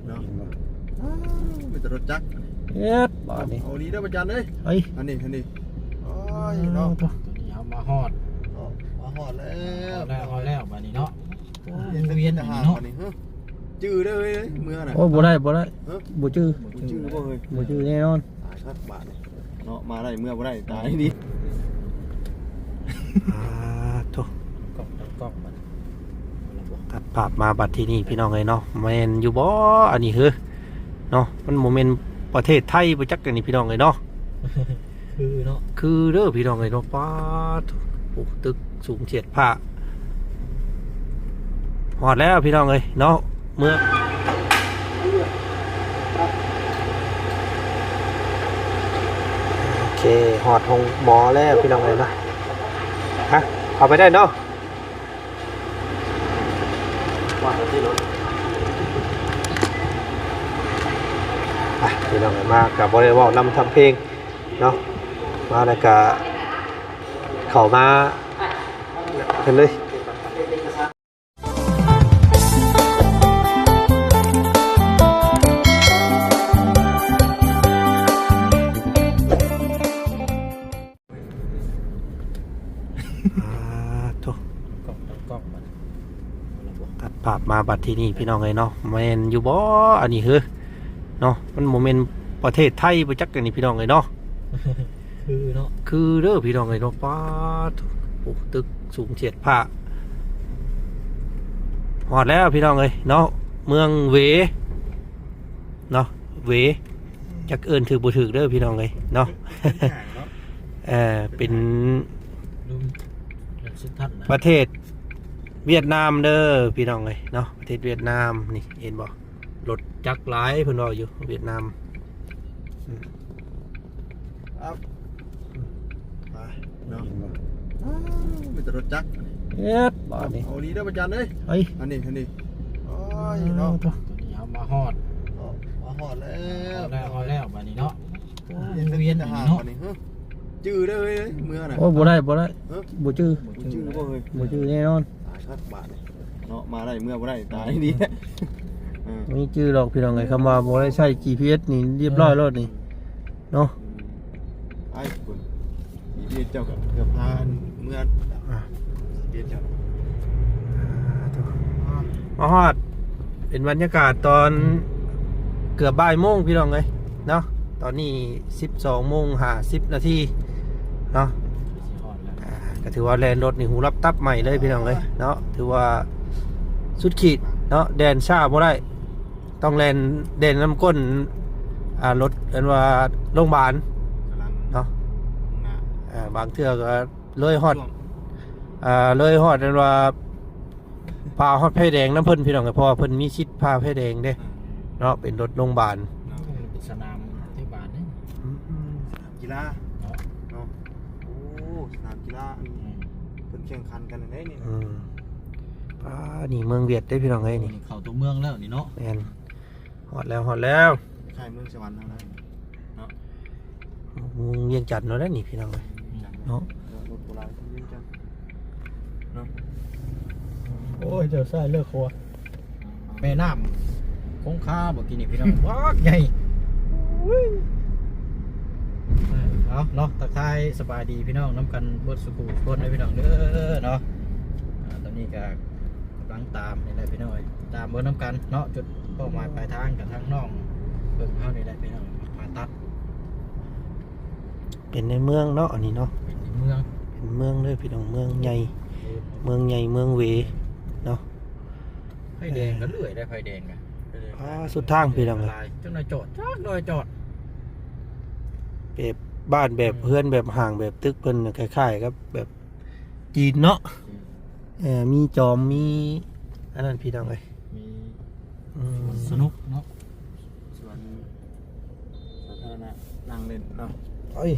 ເນາະ ເຫັນບໍ່? ອ້າວ ມີແຕ່ລົດຈັກ ເຮັດບາດນີ້ ເອົານີ້ເດີອາຈານເອີຍ ເອີຍ ອັນນີ້ ອັນນີ້ ໂອ້ຍເນາະ ຕອນນີ້ເຮົາມາຮອດ ເນາະ ມາຮອດແລ້ວ ຮອດແລ້ວ ຮອດແລ້ວບາດນີ້ເນາະ ໂອ້ຍ ວຽນຢູ່ນີ້ເນາະ ບາດນີ້ ຈື່ເດີເອີຍ ເມືອນະ ໂອ້ຍ ບໍ່ໄດ້ ບໍ່ໄດ້ ຮະ ບໍ່ຈື່ ບໍ່ຈື່ບໍ່ເອີຍ ບໍ່ຈື່ແນ່ນອນ ຕາຍຄັກບາດນີ້ເນາະ ມາໄດ້ເມືອບໍ່ໄດ້ ຕາຍດີ ອ່າ ໂທ້ ກ້ອງ ຕັ້ງກ້ອງບາດນີ້ ຕັດພາບມາບັດທີ່ນີ້ພີ່ນ້ອງເອີຍເນາະ ແມ່ນຢູ່ບໍ່ອັນນີ້ເຮີ ເນາະ ມັນບໍ່ແມ່ນປະເທດໄທບໍ່ຈັກອັນນີ້ພີ່ນ້ອງເອີຍເນາະ ຄືເນາະ ຄືເດີພີ່ນ້ອງເອີຍເນາະ ປາດ ໂອ້ ຕຶກສູງສຽດຟ້າ ຮອດແລ້ວພີ່ນ້ອງເອີຍເນາະ ເມືອງ ໂອເຄ ຮອດໂຮງໝໍແລ້ວພີ່ນ້ອງເອີຍເນາະ ຮະ ເຂົ້າໄປໄດ້ເນາະ ອ່ະ ພີ່ນ້ອງເອີຍ ມາກໍບໍ່ໄດ້ເວົ້ານຳທຳເພງເນາະ ມາແລ້ວກໍເຂົ້າມາກັນເລີຍ. ອ່າ ໂທ້ ກ້ອງ ຕັ້ງກ້ອງບາດນີ້ ຕັດພາບມາບັດທີ່ນີ້ພີ່ນ້ອງເອີຍເນາະ ແມ່ນຢູ່ບໍ່ອັນນີ້ເຮີ ເນາະ ມັນບໍ່ແມ່ນປະເທດໄທບໍ່ຈັກອັນນີ້ພີ່ນ້ອງເອີຍເນາະ ຄືເນາະ ຄືເດີພີ່ນ້ອງເອີຍເນາະ ປາດ ໂອ້ ຕຶກສູງສຽດຟ້າ ຮອດແລ້ວພີ່ນ້ອງເອີຍເນາະ ເມືອງເວ ເນາະ ເວ ຈັກເອີ້ນຖືກບໍ່ຖືກເດີພີ່ນ້ອງເອີຍເນາະ ເອີ ເປັນປະເທດຫວຽດນາມເດີພີ່ນ້ອງເອີຍເນາະ ປະເທດຫວຽດນາມ ນີ້ເຫັນບໍ່ ລົດຈັກຫຼາຍເພິ່ນເວົ້າຢູ່ຫວຽດນາມ ອືມ ໄປເນາະ ອ້າວ ມີແຕ່ລົດຈັກ ເຮັດບາດນີ້ ເອົານີ້ເດີອາຈານເອີຍ ເອີຍ ອັນນີ້ ອັນນີ້ ໂອ້ຍເນາະ ຕອນນີ້ເຮົາມາຮອດ ເນາະ ມາຮອດແລ້ວ ຮອດແລ້ວ ຮອດແລ້ວບາດນີ້ເນາະ ໂອ້ຍ ວຽນຢູ່ນີ້ເນາະ ບາດນີ້ ຈື່ເດີເອີຍ ເມືອນະ ໂອ້ຍ ບໍ່ໄດ້ ບໍ່ໄດ້ ຮະ ບໍ່ຈື່ ບໍ່ຈື່ບໍ່ເອີຍ ບໍ່ຈື່ແນ່ນອນ ຕາຍຄັກບາດນີ້ເນາະ ມາໄດ້ເມືອບໍ່ໄດ້ ຕາຍດີ ເອີ ບໍ່ຈື່ດອກພີ່ນ້ອງເອີຍ ຄຳວ່າບໍ່ໄດ້ໃຊ້ຈີພີເອັສນີ້ ລຽບຮ້ອຍໂລດນີ້ ເນາະ ອືມ ໄອ້ຄຸນ ບີເອັສເຈົ້າກໍເກືອບພາເມືອ ອ່ະ ບີເອັສເຈົ້າ ອ່າ ມາຮອດ ເປັນບັນຍາກາດຕອນເກືອບບ່າຍໂມງພີ່ນ້ອງເອີຍເນາະ ຕອນນີ້ສິບສອງໂມງຫ້າສິບນາທີເນາະ ອ່າ ກໍຖືວ່າແລ່ນລົດນີ້ຫູລັບຕັບໄໝ້ເລີຍພີ່ນ້ອງເອີຍເນາະ ຖືວ່າສຸດຂີດເນາະ ແລ່ນຊ້າບໍ່ໄດ້ ຕ້ອງແລ່ນ ແລ່ນນຳກົ້ນ ອ່າ ລົດ ອັນວ່າໂຮງບານເນາະ ອ່າ ບາງເທື່ອກໍເລີຍຮອດ ອ່າ ເລີຍຮອດ ອັນວ່າ ຜ່າຮອດໄຟແດງນຳເພິ່ນພີ່ນ້ອງ ເພາະວ່າເພິ່ນມີສິດຜ່າໄຟແດງເດ້ ເນາະ ເປັນລົດໂຮງບານ ເນາະ ເປັນສະໜາມທີ່ບານເດ້ ອືມ ສະໜາມກິລາເນາະ ເນາະ ໂອ້ ສະໜາມກິລາ ອືມ ເພິ່ນແຂ່ງຂັນກັນແນວນີ້ ອືມ ອ່າ ນີ້ເມືອງຫວຽດເດ້ພີ່ນ້ອງເອີຍ ນີ້ ໂອ້ ນີ້ເຂົ້າຕົວເມືອງແລ້ວນີ້ເນາະ ແມ່ນ ຮອດແລ້ວ ຮອດແລ້ວ ຄ້າຍເມືອງສະຫວັນເຮົາໄດ໋ເນາະ ເມືອງວຽງຈັນເຮົາໄດ໋ນີ້ພີ່ນ້ອງເອີຍ ເນາະ ລົດໂບລານວຽງຈັນເນາະ ໂອ້ຍ ເຈົ້າຊ້າຍເລີກຂວາ ແມ່ນ້ຳຄົງຄາບໍ່ກີ້ນີ້ພີ່ນ້ອງ ບັກໃຫຍ່ ເອີ ເອົາເນາະ ທັກທາຍສະບາຍດີພີ່ນ້ອງນຳກັນເບິດສູ່ຜູ້ທຸກຄົນເດີພີ່ນ້ອງເດີເນາະ ອ່າ ຕອນນີ້ກໍ ກຳລັງຕາມນີ້ແຫຼະພີ່ນ້ອງເອີຍ ຕາມເບິ່ງນຳກັນເນາະ ຈຸດເປົ້າໝາຍປາຍທາງກັບທາງນ້ອງເບິ່ງເຮົານີ້ແຫຼະພີ່ນ້ອງ ຜ່າຕັດ ເປັນໃນເມືອງເນາະ ອັນນີ້ເນາະ ເປັນໃນເມືອງ ເປັນເມືອງເດີພີ່ນ້ອງ ເມືອງໃຫຍ່ ເອີ ເມືອງໃຫຍ່ ເມືອງເວເນາະ ໄຟແດງກໍເລື່ອຍໄດ້ ໄຟແດງກໍ ອ່າ ສຸດທາງພີ່ນ້ອງເອີຍ ຈັກໜ່ອຍຈອດ ຈັກໜ່ອຍຈອດ ແບບບ້ານແບບເຮືອນແບບຫ້າງແບບຕຶກເພິ່ນຄ້າຍໆກັບແບບ ຈີນເນາະ ອືມ ເອີ ມີຈອມ ມີອັນນັ້ນພີ່ນ້ອງເອີຍ ມີ ອືມ ສວນສະໜຸກເນາະ ສວນສາທາລະນະ ນັ່ງຫຼິ້ນເນາະ ເອີຍ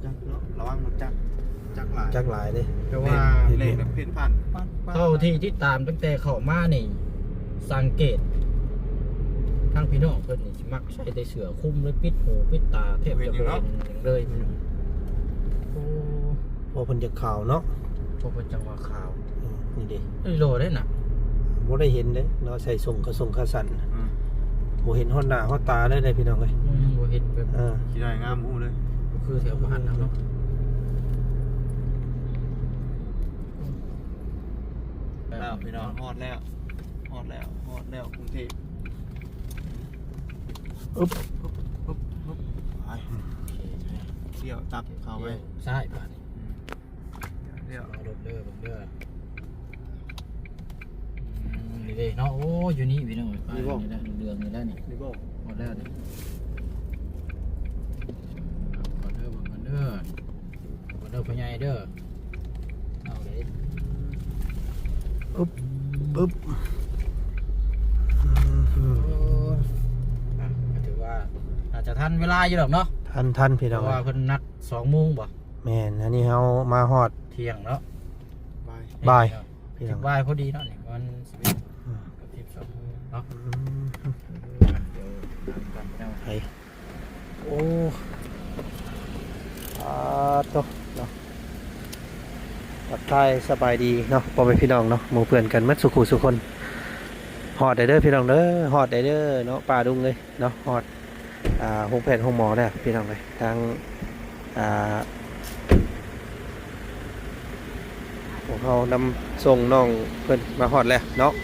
ຈັກເນາະ ລະວັງລົດຈັກ ຈັກຫຼາຍ ຈັກຫຼາຍເດ້ ແຕ່ວ່າ ເພນ ເພນ ເພນຜ່ານ ເທົ່າທີ່ຕິດຕາມຕັ້ງແຕ່ເຂົ້າມານີ້ ສັງເກດ ທາງພີ່ນ້ອງເພິ່ນນີ້ຊິມັກ ໃສ່ແຕ່ເສື້ອຄຸມເລີຍ ປິດຫູປິດຕາ ແທບຈະບໍ່ເຫັນຫຍັງເລີຍ ໂອ້ ເພາະເພິ່ນຈະຂາວເນາະ ເພາະເພິ່ນຈັ່ງວ່າຂາວ ອືມ ນີ້ເດ້ ເອີ ຫຼໍ່ເດ້ນະ ບໍ່ໄດ້ເຫັນເດ້ເນາະ ໃສ່ສົ່ງຂາຊົງຂາສັ້ນ ອືມ ບໍ່ເຫັນຮອດໜ້າຮອດຕາເລີຍເດ້ພີ່ນ້ອງເອີຍ ຍັງບໍ່ເຫັນແບບ ອ່າ ຊິໄດ້ງາມຮູ້ເລີຍ ບໍ່ຄືແຖວບ້ານເຮົາເນາະ ອ້າວ ພີ່ນ້ອງ ຮອດແລ້ວ ຮອດແລ້ວ ຮອດແລ້ວກຸງເທບ ອຶບ ອຶບ ອຶບ ອຶບ ໄປ ໂອເຄ ລ້ຽວຕັດເຂົ້າໄປ ລ້ຽວຊ້າຍບາດນີ້ ອືມ ລ້ຽວ ເອົາລົດເດີ ເບິ່ງເດີ ອືມ ນີ້ເດ້ເນາະ ໂອ້ ຢູ່ນີ້ພີ່ນ້ອງ ນີ້ບໍ່ ປ້າຍນີ້ແຫຼະ ເດືອງນີ້ແຫຼະນີ້ ນີ້ບໍ່ ໝົດແລ້ວນີ້ ເບິ່ງກ່ອນເດີ ເບິ່ງກ່ອນເດີ ເບິ່ງກ່ອນເດີ ພໍ່ໃຫຍ່ເດີ ເອົາເດ້ ອຶບ ອຶບ ອືມ ໂອ້ຍ ອ່ະ ກໍຖືວ່າໜ້າຈະທັນເວລາຢູ່ດອກເນາະ ທັນ ທັນ ພີ່ນ້ອງ ເພາະວ່າເພິ່ນນັດສອງໂມງບໍ່? ແມ່ນ ອັນນີ້ເຮົາມາຮອດທ່ຽງເນາະ ບ່າຍ ບ່າຍ ເນາະ ພີ່ນ້ອງ ບ່າຍພໍດີເນາະ ນີ້ປະມານສິບເອັດ ອືມ ກັບສິບສອງໂມງເນາະ ອືມ ເອີ ດຽວນຳກັນເນາະ ໄປ ໂອ້ ອາໂຕເນາະ ທັກທາຍສະບາຍດີເນາະ ພໍ່ແມ່ພີ່ນ້ອງເນາະ ໝູ່ເພື່ອນກັນໝົດສູ່ຄູ່ສູ່ຄົນ ຮອດແລ້ວເດີພີ່ນ້ອງເດີ ຮອດແລ້ວເດີເນາະ ປ້າລຸງເອີຍເນາະ ຮອດ ອ່າ ໂຮງແພດໂຮງໝໍແລ້ວພີ່ນ້ອງເອີຍ ທາງ ອ່າ ພວກເຮົານຳສົ່ງນ້ອງເພິ່ນມາຮອດແລ້ວເນາະ ໂ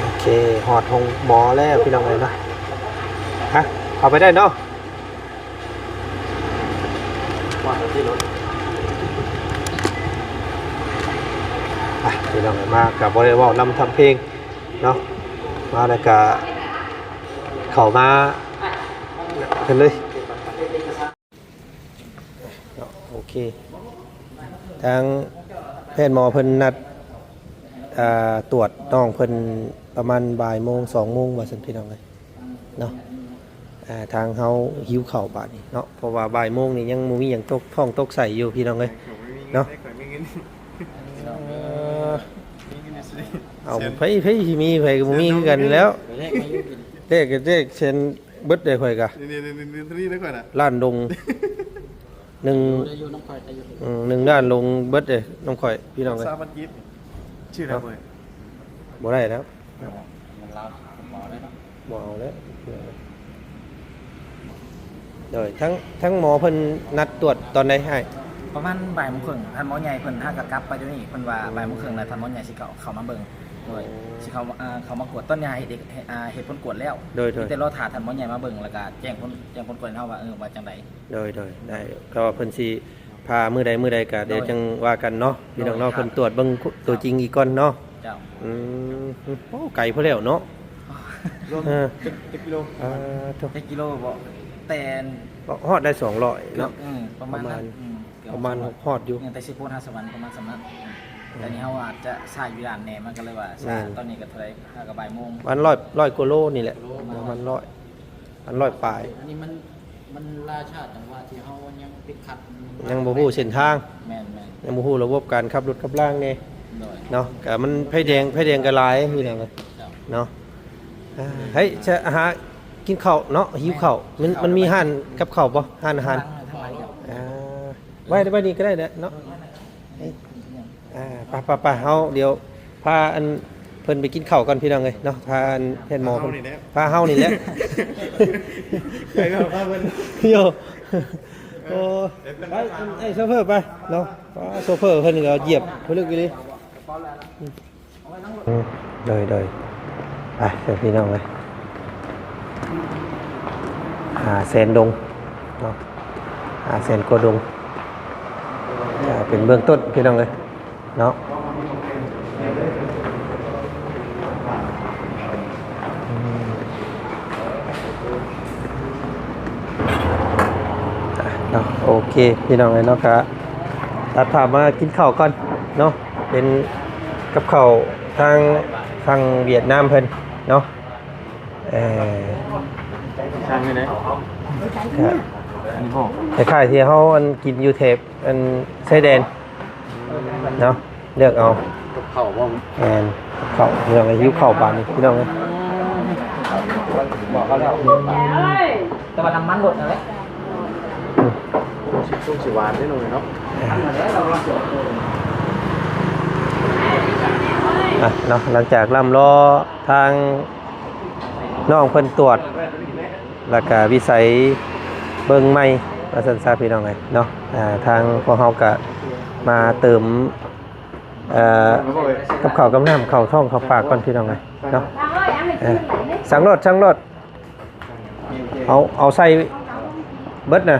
ອເຄ ຮອດໂຮງໝໍແລ້ວພີ່ນ້ອງເອີຍເນາະ ຮະ ເຂົ້າໄປໄດ້ເນາະ. ອ່ະ ພີ່ນ້ອງເອີຍ ມາກໍບໍ່ໄດ້ເວົ້ານຳທຳເພງເນາະ ມາແລ້ວກໍເຂົ້າມາເພິ່ນເລີຍເນາະ ໂອເຄ ທາງແພດໝໍເພິ່ນນັດ ອ່າ ກວດນ້ອງເພິ່ນປະມານບ່າຍໂມງ ສອງໂມງວ່າຊັ້ນ ພີ່ນ້ອງເອີຍ. ເນາະ ອ່າ ທາງເຮົາຫິວເຂົ້າບາດນີ້ເນາະ ເພາະວ່າບ່າຍໂມງນີ້ຍັງບໍ່ມີຫຍັງຕົກທ້ອງຕົກໄສ້ຢູ່ພີ່ນ້ອງເອີຍເນາະ ເອົາ ໃຜ ໃຜຊິມີ ໃຜກໍບໍ່ມີຄືກັນແລ້ວ ແລກກໍແລກເຊັ່ນເບິດເດ້ ຂ້ອຍກະ ນີ້ໆໆໆ ນີ້ຂ້ອຍນະ ລ້ານດົງ ໜຶ່ງ ຢູ່ນຳຂ້ອຍ ອືມ ໜຶ່ງລ້ານລົງເບິດເດ້ນຳຂ້ອຍ ພີ່ນ້ອງເອີຍ ຊາວພັນກີບ ຊື່ໄດ້ບໍ່? ບໍ່ໄດ້ແລ້ວ ເງິນລາວບໍ່ເອົາແລ້ວເນາະ ບໍ່ເອົາແລ້ວ ໂດຍ ທາງ ທາງໝໍເພິ່ນນັດກວດຕອນໃດອ້າຍ? ປະມານບ່າຍໂມງເຄິ່ງ ທ່ານໝໍໃຫຍ່ເພິ່ນຫາກໍກັບໄປດຽວນີ້ ເພິ່ນວ່າ ອືມ ບ່າຍໂມງເຄິ່ງແລ້ວ ທ່ານໝໍໃຫຍ່ຊິເຂົ້າ ເຂົ້າມາເບິ່ງ ໂດຍ ໂອ້ ຊິເຂົ້າ ອ່າ ເຂົ້າມາກວດ ຕອນນີ້ເຮັດເອກ ເຮັດ ອ່າ ເຮັດຜົນກວດແລ້ວ ໂດຍໆ ມີແຕ່ລໍຖ້າທ່ານໝໍໃຫຍ່ມາເບິ່ງ ແລ້ວກໍແຈ້ງຜົນ ແຈ້ງຜົນກວດໃຫ້ເຮົາວ່າ ເອີ ວ່າຈັ່ງໃດ ໂດຍໆ ໄດ້ ກໍວ່າເພິ່ນຊິພາມື້ໃດມື້ໃດກໍ ໂດຍ ດຽວຈັ່ງວ່າກັນເນາະ ພີ່ນ້ອງເນາະ ໂດຍ ເພິ່ນກວດເບິ່ງຕົວຈິງອີກກ່ອນເນາະ ເຈົ້າ ອືມ ໂອ້ ໄກພໍແລ້ວເນາະ ລວມ ເອີ ຈັກ ຈັກກິໂລ ອ່າ ໂທ້ ຈັກກິໂລບໍ ແຕ່ ຮອດໄດ້ສອງຮ້ອຍເນາະ ເກືອບ ເອີ ປະມານ ປະມານ ນັ້ນ ອືມ ເກືອບ ປະມານ ສອງຮ້ອຍ ຮອດຢູ່ ຕັ້ງແຕ່ເຊໂປນຫາສະຫວັນປະມານສ່ຳນັ້ນ ອືມ ແຕ່ນີ້ເຮົາອາດຈະຊ້າຢູ່ດ່ານແດ່ ມັນກໍເລີຍວ່າຊ້າ ແມ່ນ ຕອນນີ້ກໍເທົ່າໃດ ຫາກໍບ່າຍໂມງ ປະມານຮ້ອຍ ຮ້ອຍກວ່າໂລນີ້ແຫຼະ ປະມານ ປະມານຮ້ອຍ ອັນຮ້ອຍປາຍ ອັນນີ້ມັນ ມັນລ່າຊ້າຈັງຫວະທີ່ເຮົາຍັງຕິດຂັດ ຍັງບໍ່ຮູ້ເສັ້ນທາງ ແມ່ນໆ ຍັງບໍ່ຮູ້ລະບົບການຂັບລົດຂັບລາງແດ່ ໂດຍ ເນາະ ກະມັນໄຟແດງ ໄຟແດງກະຫຼາຍ ພີ່ນ້ອງເອີຍ ເຈົ້າ ເນາະ ອ່າ ເຮີ້ຍ ຈະຫາກິນເຂົ້າເນາະ ຫິວເຂົ້າ ມັນ ມັນມີຮ້ານກັບເຂົ້າບໍ່? ຮ້ານອາຫານ ທາງຫຼັງ ທາງຫຼັງ ອ່າ ໄວ້ ໄວ້ນີ້ກໍໄດ້ແຫຼະເນາະ ອ່າ ໄປໆໆ ເຮົາ ດຽວພາອັນເພິ່ນໄປກິນເຂົ້າກ່ອນ ພີ່ນ້ອງເອີຍເນາະ ພາອັນແພດໝໍເພິ່ນ ພາເຮົານີ້ແຫຼະ ພາເຮົານີ້ແຫຼະ ໄປເນາະ ພາເພິ່ນ ໂຢ ໂອ້ ໄປ ໄອ້ໂຊເຟີໄປເນາະ ໂຊເຟີເພິ່ນກໍຢຽບພິລຶກອີ່ຫຼີ. ອືມ ໂດຍໆ ໄປເດີພີ່ນ້ອງເອີຍ ຫ້າແສນດົງເນາະ ຫ້າແສນກວ່າດົງ ເປັນເບື້ອງຕົ້ນພີ່ນ້ອງເອີຍເນາະ ອືມ ອ່ະເນາະ ໂອເຄ ພີ່ນ້ອງເອີຍເນາະ ກະຕັດພາບມາກິນເຂົ້າກ່ອນເນາະ ເປັນກັບເຂົ້າທາງຝັ່ງຫວຽດນາມເພິ່ນເນາະ ເອີ ສ້າງຢູ່ໃດ? ກະ ອັນນີ້ບໍ່? ຄ້າຍໆ ທີ່ເຮົາອັນກິນຢູ່ແຖບອັນຊາຍແດນເນາະ ເລືອກເອົາ ເຂົ້າບໍ່? ແມ່ນ ເຂົ້າ ພີ່ນ້ອງເອີຍ ຫິວເຂົ້າບາດນີ້ ພີ່ນ້ອງເອີຍ. ແຕ່ວ່ານ້ຳມັນລົດນັ້ນແຫຼະ ຊຸມຊິຫວານເດ້ນ້ອງເອີຍເນາະ. ອ່ະເນາະ ຫຼັງຈາກລ່ຳລໍທາງນ້ອງເພິ່ນຕວດ ແລ້ວກະວິໄສເບິ່ງໃໝ່ ວ່າຊັ້ນຊະ ພີ່ນ້ອງເອີຍເນາະ. ອ່າ ທາງພວກເຮົາກະມາເຕີມ ເອີ່ ກັບເຂົ້າກັບນ້ຳເຂົ້າທ້ອງເຂົ້າປາກກ່ອນ ພີ່ນ້ອງເອີຍເນາະ. ເອີ ສັ່ງໂລດ ສັ່ງໂລດ ເອົາ ເອົາໃສ່ເບິດນະ.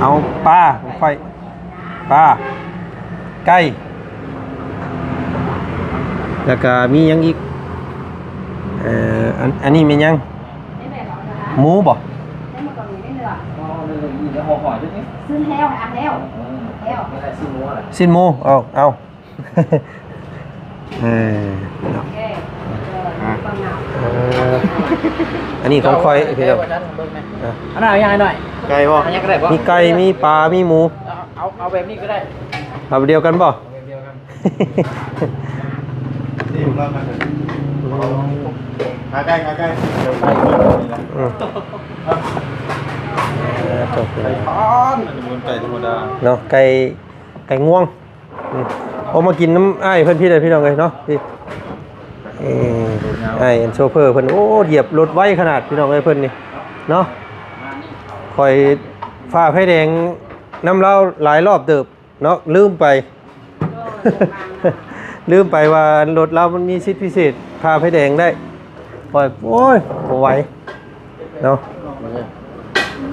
ເອົາປາ ຂ້ອຍ ປາ ໄກ່ ແລ້ວກະມີຫຍັງອີກ? ເອີ ອັນ ອັນນີ້ແມ່ນຫຍັງ? ໝູບໍ? ຊີ້ນໝູ ເອົາ ເອີ ເນາະ ເອີ ອັນນີ້ຂອງຂ້ອຍ ພີ່ນ້ອງ. ອັນນັ້ນເອົາຫຍັງໃຫ້ໜ້ອຍ? ໄກ່ບໍ່? ອັນຫຍັງກໍໄດ້ບໍ່? ມີໄກ່ ມີປາ ມີໝູ. ເອົາ ເອົາແບບນີ້ກໍໄດ້. ເອົາແບບດຽວກັນບໍ່? ເອົາແບບດຽວກັນ. ຂາໄກ່ ຂາໄກ່. ອືມ ເອີ ໄກ່ປານ ອັນນີ້ບໍ່ແມ່ນໄກ່ທຳມະດາເນາະ ໄກ່ ໄກ່ງວງ. ອືມ ອອກມາກິນນຳອ້າຍເພິ່ນພີ້ເດີ ພີ່ນ້ອງເອີຍເນາະ. ນີ້ ເອີ ໂຕຍາວ ອ້າຍອັນໂຊເຟີເພິ່ນ ໂອ້ ຢຽບລົດໄວຂະໜາດ ພີ່ນ້ອງເອີຍ ເພິ່ນນີ້ເນາະ. ຂ້ອຍຝ່າໄຟແດງນຳລາວຫຼາຍລອບເຕີບເນາະ ລືມໄປ ລືມໄປວ່າລົດລາວມັນມີສິດພິເສດ ຝ່າໄຟແດງໄດ້. ຂ້ອຍ ໂອ້ຍ ບໍ່ໄຫວ ເນາະ.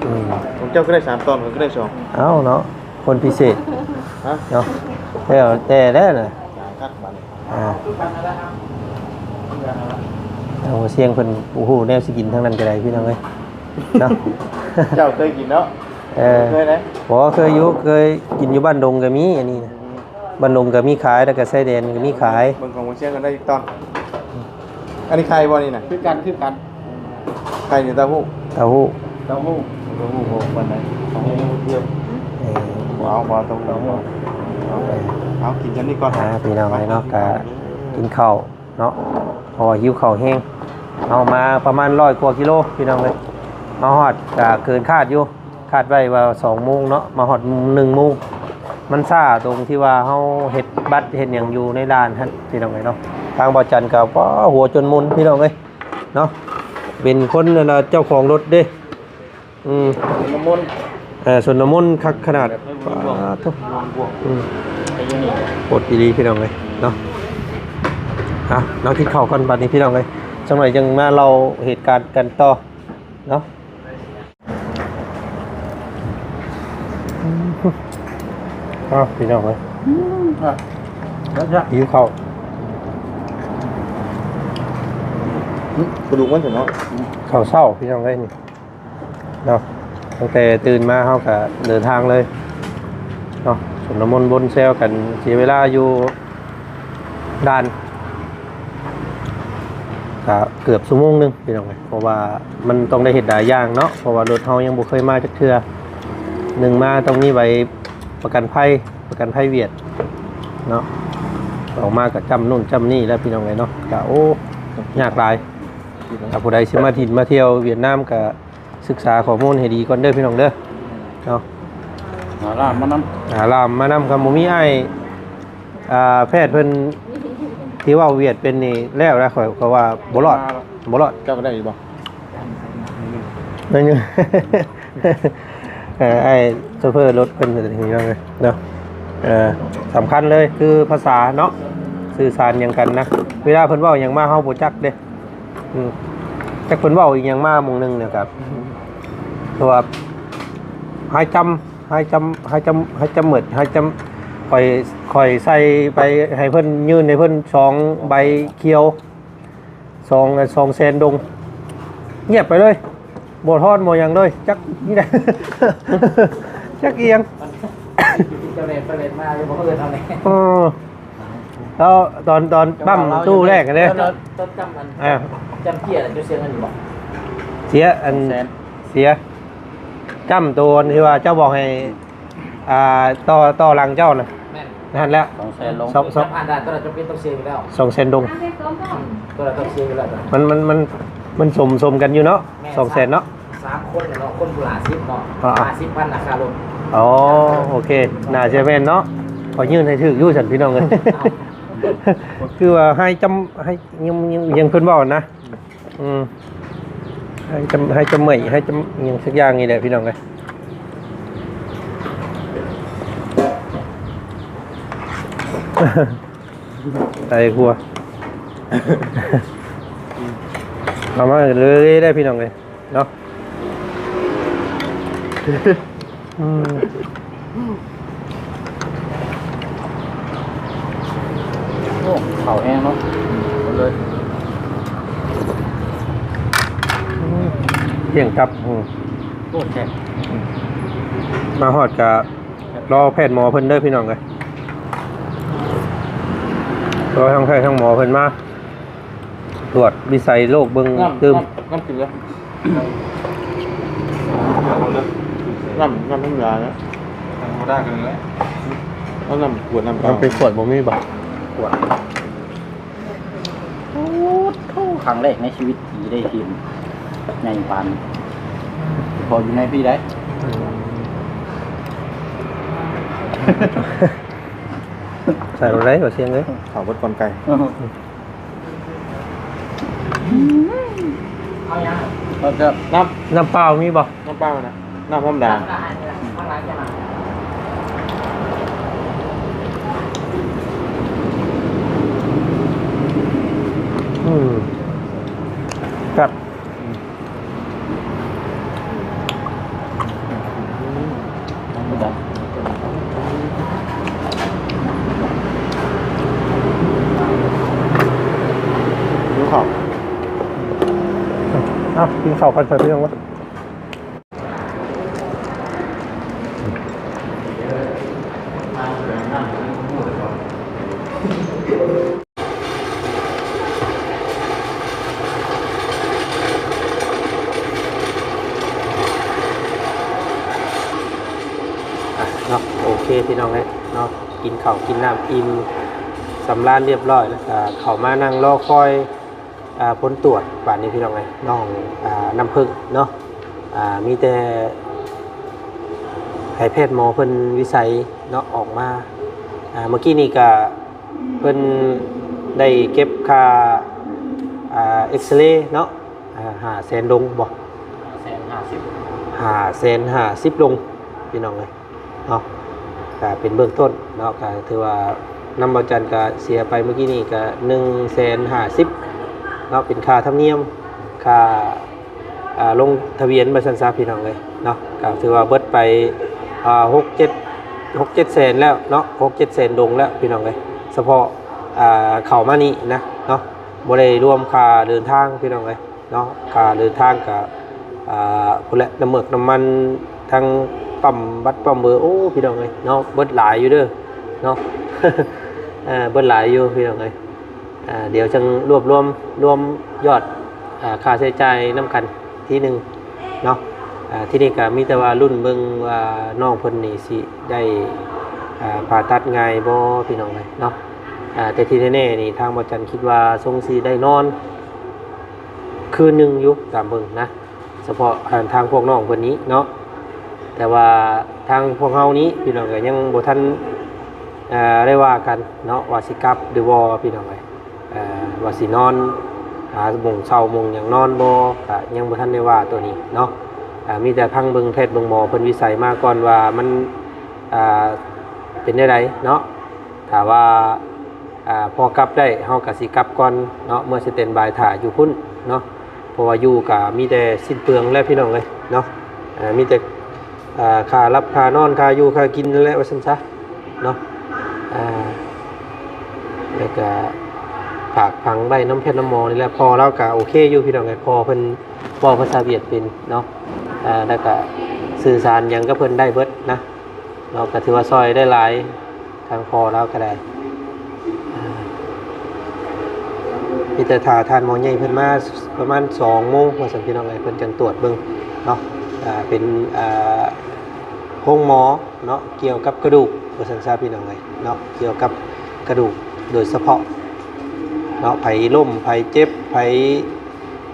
ອືມ ຂອງເຈົ້າຄືໄດ້ສາມຕອນ ຂ້ອຍຄືໄດ້ສອງ. ເອົ້າເນາະ ຄົນພິເສດ ຮະ ເນາະ ແລ້ວແຕ່ແລ້ວນະ. ອ່າ ເອົາ ສຽງເພິ່ນ ໂອ້ໂຫ ແນວຊິກິນທາງນັ້ນກໍໄດ້ ພີ່ນ້ອງເອີຍເນາະ. ເຈົ້າເຄີຍກິນເນາະ? ເອີ ເຄີຍເດ້. ບໍ່ ເຄີຍຢູ່ ເຄີຍກິນຢູ່ບ້ານດົງກໍມີ ອັນນີ້ນະ. ບ້ານດົງກໍມີຂາຍ ແລ້ວກໍຊາຍແດນກໍມີຂາຍ. ເບິ່ງຂອງບໍ່ເຊຍກັນໄດ້ອີກຕອນ. ອັນນີ້ໄຂ່ບໍ່ນີ້ນະ? ຄືກັນ ຄືກັນ. ໄຂ່ນີ້ເຕົ້າຫູ້? ເຕົ້າຫູ້ ເຕົ້າຫູ້. ເຕົ້າຫູ້ບໍ່ປານໃດ. ເອີ ເອົາ ເອົາເຕົ້າຫູ້. ເອົາ ເອົາກິນສ່ຳນີ້ກ່ອນ. ອ່າ ພີ່ນ້ອງເອີຍເນາະ ກະກິນເຂົ້າເນາະ ເພາະວ່າຫິວເຂົ້າແຮງ. ເຮົາມາປະມານຮ້ອຍກວ່າກິໂລ ພີ່ນ້ອງເອີຍ ມາຮອດກະເກີນຄາດຢູ່. ຄາດໄວ້ວ່າສອງໂມງເນາະ ມາຮອດໜຶ່ງໂມງ. ມັນຊ້າຕົງທີ່ວ່າເຮົາເຮັດບັດເຮັດຫຍັງຢູ່ໃນດ່ານຫັ້ນ ພີ່ນ້ອງເອີຍເນາະ. ທາງບ່າວຈັນກໍ ປາ ຫົວຈົນໝຸນ ພີ່ນ້ອງເອີຍເນາະ. ເປັນຄົນ ອັນນ່າ ເຈົ້າຂອງລົດເດ້. ອືມ ຊົນລະມຸນ ເອີ ຊົນລະມຸນຄັກຂະໜາດ. ປາໂທ້ ອືມ ໂຄດອີ່ຫຼີ ພີ່ນ້ອງເອີຍເນາະ. ອ່ະ ເນາະ ກິນເຂົ້າກ່ອນບັດນີ້ ພີ່ນ້ອງເອີຍ ຈັກໜ້ອຍຈັ່ງມາເລົ່າເຫດການກັນຕໍ່ເນາະ. ອ້າວ ພີ່ນ້ອງເອີຍ ອືມ ຫິວເຂົ້າ. ອືມ ກະດູກມັນເນາະ ເຂົ້າເຊົ້າ ພີ່ນ້ອງເອີຍ ນີ້ເນາະ. ຕັ້ງແຕ່ຕື່ນມາເຮົາກະເດີນທາງເລີຍເນາະ ຊົນລະມຸນວົນແຊວກັນ ເສຍເວລາຢູ່ ດ່ານກະເກືອບຊົ່ວໂມງໜຶ່ງ ພີ່ນ້ອງເອີຍ ເພາະວ່າມັນຕ້ອງໄດ້ເຮັດຫຼາຍຢ່າງເນາະ ເພາະວ່າລົດເຮົາຍັງບໍ່ເຄີຍມາຈັກເທື່ອ. ໜຶ່ງມາຕ້ອງມີໃບປະກັນໄພ ປະກັນໄພຫວຽດເນາະ ສອງມາກະຈ້ຳໂນ່ນຈ້ຳນີ້ແລ້ວ ພີ່ນ້ອງເອີຍເນາະ. ກະ ໂອ້ ຍາກຫຼາຍ ຖ້າຜູ້ໃດຊິມາຖິ່ນມາທ່ຽວຫວຽດນາມກະ ສຶກສາຂໍ້ມູນໃຫ້ດີກ່ອນເດີ ພີ່ນ້ອງເດີເນາະ. ຫາລ່າມມານຳ ຫາລ່າມມານຳ. ຄັນບໍ່ມີອ້າຍ ອ່າ ແພດເພິ່ນທີ່ເວົ້າຫວຽດເປັນນີ້ແລ້ວນະ ຂ້ອຍກໍວ່າບໍ່ລອດ ບໍ່ລອດ. ເຈົ້າກໍໄດ້ຢູ່ບໍ່? ໜ້ອຍໜຶ່ງ ເອີ ອ້າຍໂຊເຟີລົດເພິ່ນ ພີ່ນ້ອງເອີຍເນາະ. ເອີ ສຳຄັນເລີຍຄືພາສາເນາະ ສື່ສານຫຍັງກັນນະ ເວລາເພິ່ນເວົ້າຫຍັງມາເຮົາບໍ່ຈັກເດ້. ອືມ ຈັກເພິ່ນເວົ້າອີ່ຫຍັງມາໝ່ອງໜຶ່ງນະຄັບ ເພາະວ່າໃຫ້ຈຳ ໃຫ້ຈຳ ໃຫ້ຈຳ ໃຫ້ຈຳໝົດ ໃຫ້ຈຳ ຂ້ອຍ ຂ້ອຍໃສ່ໄປໃຫ້ເພິ່ນ ຍື່ນໃຫ້ເພິ່ນສອງໃບຂຽວ ສອງ ສອງແສນດົງ ງຽບໄປເລີຍ ບໍ່ທອນບໍ່ຫຍັງເລີຍ ຈັກ ຈັກອີ່ຫຍັງ. ເຈົ້າແລ່ນໄປແລ່ນມາຢູ່ ບໍ່ເອີ້ນເອົາແດ່. ເອີ ແລ້ວຕອນ ຕອນປ້ຳຕູ້ແລກເດ້ ເອີ ເອີ ຕົ້ນຈຳມັນ ອ່າ ຈຳເຈ້ຍນະ ເຈົ້າເສຍເງິນຢູ່ບໍ່? ເສຍ ອັນ ສອງແສນ ເສຍ ຈຳໂຕທີ່ວ່າເຈົ້າບອກໃຫ້ ອ່າ ຕໍ່ ຕໍ່ຫຼັງເຈົ້ານະ. ແມ່ນ ຫັ້ນແຫຼະ ສອງແສນລົງ ສອງ ສອງ ຈຳຜ່ານດ່ານ ຕົວລະຈຳເປັນຕ້ອງເສຍຢູ່ແລ້ວ ສອງແສນດົງ. ອືມ ຕົວລະຕ້ອງເສຍຢູ່ແລ້ວ ມັນ ມັນ ມັນ ມັນສົມ ສົມກັນຢູ່ເນາະ. ແມ່ນ ສອງແສນເນາະ ສາມຄົນເນາະ ຄົນຜູ້ລະຫ້າສິບເນາະ. ອ່າ ຫ້າສິບພັນລາຄາລົດ. ອໍ ໂອເຄ ໜ້າຈະແມ່ນເນາະ ຂໍຍື່ນໃຫ້ຖືກຢູ່ຊັ້ນ ພີ່ນ້ອງເອີຍ. ຄືວ່າໃຫ້ຈຳ ໃຫ້ ຍັງ ຍັງ ຍັງເພິ່ນເວົ້ານະ. ອືມ ໃຫ້ຈຳ ໃຫ້ຈຳເໝີຍ ໃຫ້ຈຳຫຍັງສັກຢ່າງນີ້ແຫຼະ ພີ່ນ້ອງເອີຍ. ໃສ່ຄົວ ເອົາມາເລີຍໄດ້ ພີ່ນ້ອງເອີຍເນາະ. ອືມ ໂອ້ ເຂົ້າແຮງເນາະ ໝົດເລີຍ ອືມ ກ້ຽງຕັບ. ອືມ ໂອ້ ແຊບ ມາຮອດກະລໍແພດໝໍເພິ່ນເດີ ພີ່ນ້ອງເອີຍ ລໍທາງແພດທາງໝໍເພິ່ນມາ ກວດວິໄສໂລກເບິ່ງຕື່ມ. ນ້ຳ ນ້ຳກິນເລີຍ ນ້ຳ ນ້ຳທຳມະດາເນາະ ທຳມະດາກັນແຫຼະ. ເອົານ້ຳຂວດ ນ້ຳ ນ້ຳເປັນຂວດບໍ່ມີບໍ່? ຂວດ ໂອ້ໂຫ ຄັ້ງແລກໃນຊີວິດທີ່ໄດ້ເຫັນໃຫຍ່ປານນີ້ ພໍຢູ່ໃນພີ້ໄດ໋. ໃສ່ລົງໄດ້ບໍ່ ຊຽງເອີຍ ເຂົ້າເບິດກ່ອນໄກ່. ເອົາຫຍັງ? ເອົາແບບນ້ຳ ນ້ຳເປົ່າມີບໍ່? ນ້ຳເປົ່ານະ ນ້ຳທຳມະດາ. ອືມ ແຊບ. ຫິວເຂົ້າ ເອົາ ກິນເຂົ້າກ່ອນ ເພິ່ນຍັງວ່າ. ອ່ະເນາະ ໂອເຄ ພີ່ນ້ອງເອີຍເນາະ ກິນເຂົ້າກິນນ້ຳອີ່ມສຳລານລຽບຮ້ອຍ ແລ້ວກະເຂົ້າມານັ່ງລໍຄອຍ ອ່າ ຜົນຕວດບາດນີ້ ພີ່ນ້ອງເອີຍ ນ້ອງ ອ່າ ນ້ຳເພິ່ງເນາະ ອ່າ ມີແຕ່ໃຫ້ແພດໝໍເພິ່ນວິໄສເນາະ ອອກມາ ອ່າ ເມື່ອກີ້ນີ້ກະ ເພິ່ນໄດ້ເກັບຄ່າ ອ່າ ເອັກຊະເຣເນາະ ອ່າ ຫ້າແສນດົງບໍ່? ຫ້າແສນຫ້າສິບ ຫ້າແສນຫ້າສິບດົງ ພີ່ນ້ອງເອີຍເນາະ ກະເປັນເບື້ອງຕົ້ນເນາະ ກະຖືວ່ານຳບ່າວຈັນກະເສຍໄປເມື່ອກີ້ນີ້ກະໜຶ່ງແສນຫ້າສິບເນາະ ເປັນຄ່າທຳນຽມ ຄ່າ ອ່າ ລົງທະບຽນວ່າຊັ້ນຊະ ພີ່ນ້ອງເອີຍເນາະ ກະຖືວ່າເບິດໄປ ອ່າ ຫົກເຈັດ ຫົກເຈັດແສນແລ້ວເນາະ ຫົກເຈັດແສນດົງແລ້ວ ພີ່ນ້ອງເອີຍ ສະເພາະ ອ່າ ເຂົ້າມານີ້ນະເນາະ ບໍ່ໄດ້ລວມຄ່າເດີນທາງ ພີ່ນ້ອງເອີຍເນາະ ຄ່າເດີນທາງກະ ອ່າ ພຸ້ນແຫຼະ ນ້ຳເໝິກນ້ຳມັນ ທັງປ້ຳບັດປ້ຳເບີ ໂອ້ ພີ່ນ້ອງເອີຍເນາະ ເບິດຫຼາຍຢູ່ເດີເນາະ ເອີ ເບິດຫຼາຍຢູ່ ພີ່ນ້ອງເອີຍ. ອ່າ ດຽວຈັ່ງລວບລວມ ລວມຍອດ ອ່າ ຄ່າໃຊ້ຈ່າຍນຳກັນທີໜຶ່ງເນາະ ອ່າ ທີນີ້ກະມີແຕ່ວ່າລຸ້ນເບິ່ງວ່ານ້ອງເພິ່ນນີ້ຊິໄດ້ ອ່າ ຜ່າຕັດງ່າຍບໍ່ ພີ່ນ້ອງເອີຍເນາະ ອ່າ ແຕ່ທີ່ແນ່ໆນີ້ ທາງບ່າວຈັນຄິດວ່າຊົງຊິໄດ້ນອນຄືນໜຶ່ງຢູ່ ຕາມເບິ່ງນະ ສະເພາະ ອ່າ ທາງພວກນ້ອງເພິ່ນນີ້ເນາະ ແຕ່ວ່າທາງພວກເຮົານີ້ ພີ່ນ້ອງ ກະຍັງບໍ່ທັນ ອ່າ ໄດ້ວ່າກັນເນາະ ວ່າຊິກັບຫຼືບໍ່ ພີ່ນ້ອງເອີຍ ອ່າ ວ່າຊິນອນ ຫາໝ່ອງເຊົາໝ່ອງຫຍັງນອນບໍ່ ກະຍັງບໍ່ທັນໄດ້ວ່າໂຕນີ້ເນາະ ອ່າ ມີແຕ່ພັງເບິ່ງແພດເບິ່ງໝໍເພິ່ນວິໄສມາກ່ອນວ່າມັນ ອ່າ ເປັນແນວໃດເນາະ ຖ້າວ່າ ອ່າ ພໍກັບໄດ້ ເຮົາກະຊິກັບກ່ອນເນາະ ເມືອສະແຕນບາຍຖ້າຢູ່ພຸ້ນເນາະ ເພາະວ່າຢູ່ກະມີແຕ່ສິ້ນເປືອງແຫຼະ ພີ່ນ້ອງເອີຍເນາະ ອ່າ ມີແຕ່ ອ່າ ຄ່າຫຼັບຄ່ານອນ ຄ່າຢູ່ຄ່າກິນນັ້ນແຫຼະ ວ່າຊັ້ນຊະເນາະ ອ່າ ແລ້ວກະຝາກຝັງໄວ້ນຳແພດນຳໝໍນີ້ແຫຼະ ພໍ່ລາວກະໂອເຄຢູ່ ພີ່ນ້ອງເອີຍ ພໍ່ເພິ່ນເວົ້າພາສາຫວຽດເປັນເນາະ ອ່າ ແລ້ວກະສື່ສານຫຍັງກັບເພິ່ນໄດ້ເບິດນະ ເນາະ ກະຖືວ່າຊ່ອຍໄດ້ຫຼາຍ ທາງພໍ່ລາວກະໄດ້ ອ່າ ມີແຕ່ຖ້າທ່ານໝໍໃຫຍ່ເພິ່ນມາປະມານສອງໂມງວ່າຊັ້ນ ພີ່ນ້ອງເອີຍ ເພິ່ນຈັ່ງຕວດເບິ່ງເນາະ. ອ່າ ເປັນ ອ່າ ໂຮງໝໍເນາະ ກ່ຽວກັບກະດູກວ່າຊັ້ນຊະ ພີ່ນ້ອງເອີຍເນາະ ກ່ຽວກັບກະດູກໂດຍສະເພາະເນາະ. ໃຜລົ້ມ ໃຜເຈັບ ໃຜ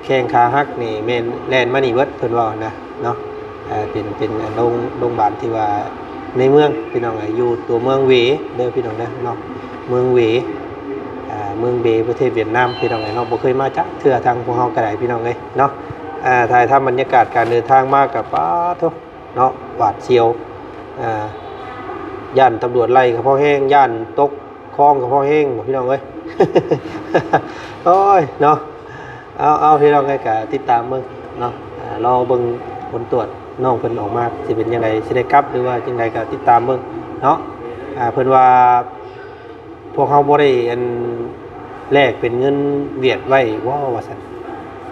ແຂ້ງຂາຫັກນີ້ ແມ່ນແລ່ນມານີ້ເບິດ ເພິ່ນເວົ້ານະເນາະ. ເປັນ ເປັນໂຮງ ໂຮງບານທີ່ວ່າໃນເມືອງ ພີ່ນ້ອງເອີຍ ຢູ່ຕົວເມືອງເວເດີ ພີ່ນ້ອງເດີເນາະ ເມືອງເວ ອ່າ ເມືອງເວ ປະເທດຫວຽດນາມ ພີ່ນ້ອງເອີຍເນາະ. ບໍ່ເຄີຍມາຈັກເທື່ອ ທາງພວກເຮົາກໍໄດ້ ພີ່ນ້ອງເອີຍເນາະ. ອ່າ ຖ່າຍທຳບັນຍາກາດການເດີນທາງມາກໍ ປາດໂທ້ເນາະ ຫວາດສຽວ ອ່າ ຢ້ານຕຳຫຼວດໄລ່ກໍພໍແຮງ ຢ້ານຕົກຄອງກໍພໍແຮງ ພີ່ນ້ອງເອີຍ. ໂອ້ຍເນາະ ເອົາ ເອົາ ພີ່ນ້ອງເອີຍ ກໍຕິດຕາມເບິ່ງເນາະ ອ່າ ລໍເບິ່ງຜົນຕວດນ້ອງເພິ່ນອອກມາ ຊິເປັນຈັ່ງໃດ ຊິໄດ້ກັບ ຫຼືວ່າຈັ່ງໃດ ກໍຕິດຕາມເບິ່ງເນາະ. ອ່າ ເພິ່ນວ່າ ພວກເຮົາບໍ່ໄດ້ ອັນ ແລກເປັນເງິນຫວຽດໄວ້ບໍ່ ວ່າຊັ້ນ.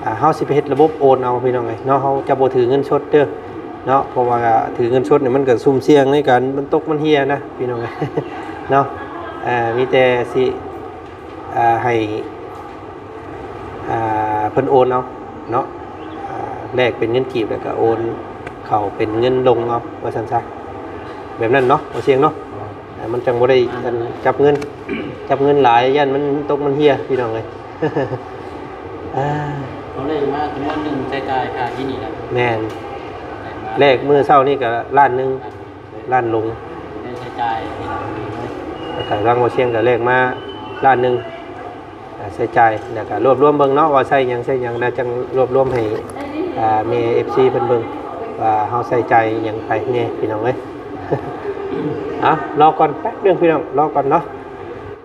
ອ່າ ເຮົາຊິໄປເຮັດລະບົບໂອນເອົາ ພີ່ນ້ອງເອີຍເນາະ. ເຮົາຈະບໍ່ຖືເງິນສົດເດີເນາະ ເພາະວ່າຖືເງິນສົດນີ້ ມັນກໍສຸ່ມສ່ຽງໃນການມັນຕົກມັນເຮ່ຍນະ ພີ່ນ້ອງເອີຍເນາະ. ອ່າ ມີແຕ່ຊິ ອ່າ ໃຫ້ ອ່າ ເພິ່ນໂອນເອົາເນາະ ອ່າ ແລກເປັນເງິນກີບ ແລ້ວກໍໂອນເຂົ້າເປັນເງິນລົງເອົາ ວ່າຊັ້ນຊະ ແບບນັ້ນເນາະ ບໍ່ສ່ຽງເນາະ. ອ່າ ມັນຈັ່ງບໍ່ໄດ້ ອັນ ຈັບເງິນ ຈັບເງິນຫຼາຍ ຢ້ານມັນຕົກມັນເຮ່ຍ ພີ່ນ້ອງເອີຍ. ອ່າ ເຮົາໄດ້ມາຈຳນວນໜຶ່ງ ໃຊ້ຈ່າຍຄ່າທີ່ນີ້ແລ້ວ ແມ່ນ ໄດ້ມາ ແລກມື້ເຊົ້ານີ້ກໍລ້ານໜຶ່ງ ລ້ານລົງ ໄດ້ໃຊ້ຈ່າຍ ພີ່ນ້ອງເອີຍ. ແລ້ວກໍທາງບໍ່ສ່ຽງກໍແລກມາລ້ານໜຶ່ງ ອ່າ ໃຊ້ຈ່າຍ ແລ້ວກໍລວບລວມເບິ່ງເນາະ ວ່າໃຊ້ຫຍັງໃຊ້ຫຍັງ ແລ້ວຈັ່ງລວບລວມໃຫ້ ອ່າ ແມ່ ເອັຟຊີ ເພິ່ນເບິ່ງວ່າເຮົາໃຊ້ຈ່າຍຫຍັງໄປແດ່ ພີ່ນ້ອງເອີຍ. ເອົາ ລໍກ່ອນແປັບໜຶ່ງ ພີ່ນ້ອງ ລໍກ່ອນເນາະ.